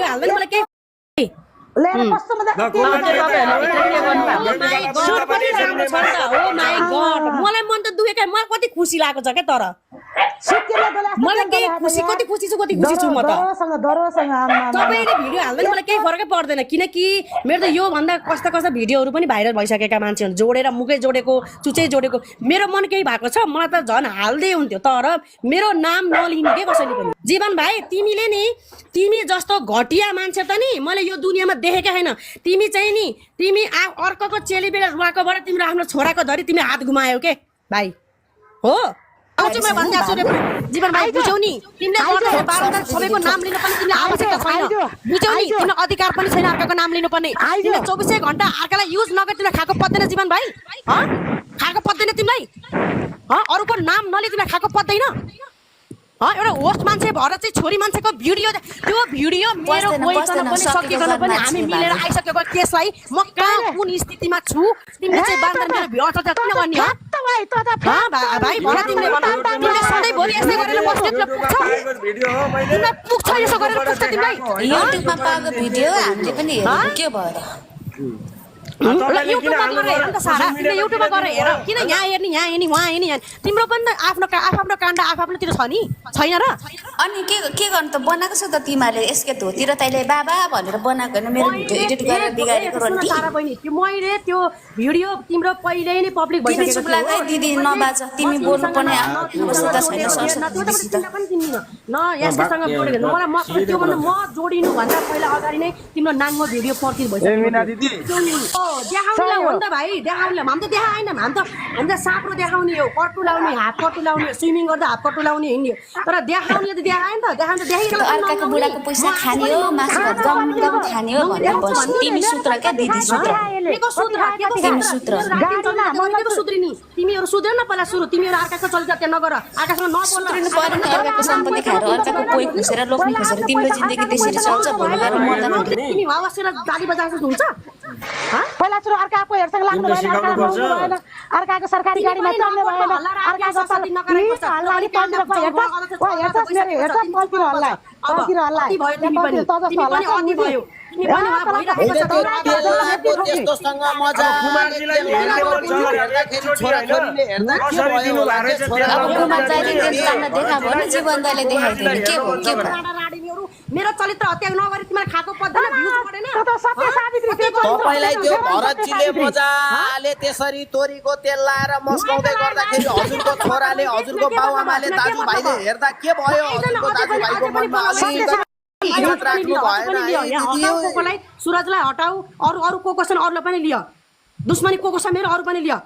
video हाल्दैन मलाई के लिएर कस्तो मजा मलाई मन त दुखेको मलाई कति खुसी लागेको छ क्या तर मलाई केही खुसी कति खुसी छु म त तपाईँले भिडियो हाल्दैन मलाई केही फरकै पर्दैन किनकि मेरो त यो भन्दा कस्ता कस्ता भिडियोहरू पनि भाइरल भइसकेका मान्छेहरू जोडेर मुखै जोडेको चुचै जोडेको मेरो मन केही भएको छ मलाई त झन् हाल्दै हुन्थ्यो तर मेरो नाम नलिने के कसैले पनि जीवन भाइ तिमीले नि तिमी जस्तो घटिया मान्छे त नि मैले यो दुनियाँमा देखेका छैन तिमी चाहिँ नि तिमी अर्कोको चेलीबेला रुवाकोबाट तिम्रो आफ्नो छोराको धरी तिमी हात घुमायौ के भाइ हो जीवन भाइ बुझ्यौ नि तिमीले सबैको नाम लिनु पनि तिमीले आवश्यकता छैन बुझ्यौ नि तिम्रो अधिकार पनि छैन अर्काको नाम लिनु पर्ने तिमीले 24 घण्टा अर्कालाई युज नगरी तिमीलाई खाएको पत्दैन जीवन भाइ खाएको पत्दैन तिमीलाई अरूको नाम नलिई तिमीलाई खाएको पत्दैन एउटा होस्ट मान्छे भएर चाहिँ छोरी मान्छेको भिडियो त्यो भिडियो मेरो गइकन पनि सकिकन पनि हामी मिलेर आइसकेको केसलाई म कहाँ कुन स्थितिमा छु तिमीले चाहिँ बान्धन मेरो भिडियो किन गर्ने हो भाइ भन तिमीले भन तिमीले सधैँ भोलि यसै गरेर बस्ने तिमीलाई पुग्छ यसो गरेर पुग्छ तिमीलाई युट्युबमा पाएको भिडियो हामीले पनि हेर्नु के भयो युट्युबमा गएर हेर त सारा तिमीले युट्युबमा गएर हेर किन यहाँ हेर्ने यहाँ हेर्ने वहाँ हेर्ने तिम्रो पनि त आफ्नो काण्ड आफ्नोतिर छ नि छैन र अनि के गर्नु त बनाएको छ त तिमीले यसके धोतिर तैले बाबा भनेर बनाएको हैन मेरो भिडियो एडिट गरेर बिगारेको रन्टी सारा बहिनी त्यो मैले त्यो भिडियो तिम्रो पहिले नै पब्लिक भइसकेको छ तिमी दिदी नबाज तिमी बोल्नु पर्ने अवस्था छैन सरसती न यससँग जोडेको मलाई म त्यो भन्दा म जोडिनु भन्दा पहिला अगाडि नै तिम्रो नाङ्गो भिडियो पर्तिर भइसक्यो देखाउनुलाई हो नि त भाइ देखाउनुलाई हामी त देखाएन हामी त साँप्रो देखाउने हो कट्टु लाउने हात कट्टु लाउने स्विमिङ गर्दा हात कट्टु लाउने हिँड्ने तर देखाउनुले त देखाएन त देखाउनु त देखाइरहेको अर्काको बुढाको पैसा खाने हो मासु भात गम खाने हो भनेर बस तिमी सूत्र क्या दिदी सूत्र तिमी सूत्र सुध्रिनी तिमीहरू सुध्र न पहिला सुरु तिमीहरू अर्काको चलचल्ती नगर अर्कासँग नबोल्नु पर्यो नि अर्काको सम्पत्ति खाएर अर्काको कोही खुसेर लोक्ने खुसेर तिम्रो जिन्दगी त्यसरी चल्छ भोलि गएर मर्दा तिमी हावासेर गाली बजाएको हुन्छ पहिला सुरु अर्काको हेरसँग लाग्नु भएन अर्काको सरकारी गाडीमा चढ्नु भएन अर्काको हल्लाले पल्तिर मेरो चरित्र हत्या नगरी तिमीले खाएको पर्दैन भ्युज परेन तपाईलाई त्यो भरतजीले मजाले त्यसरी तोरीको तेल लाएर मस्काउँदै गर्दाखेरि हजुरको छोराले हजुरको बाउआमाले दाजुभाइले हेर्दा के भयो हजुरको दाजुभाइको मनमा सुरजलाई हटाऊ अरू को को छन् अरूलाई पनि लियो दुश्मनी को छ मेरो अरू पनि लियो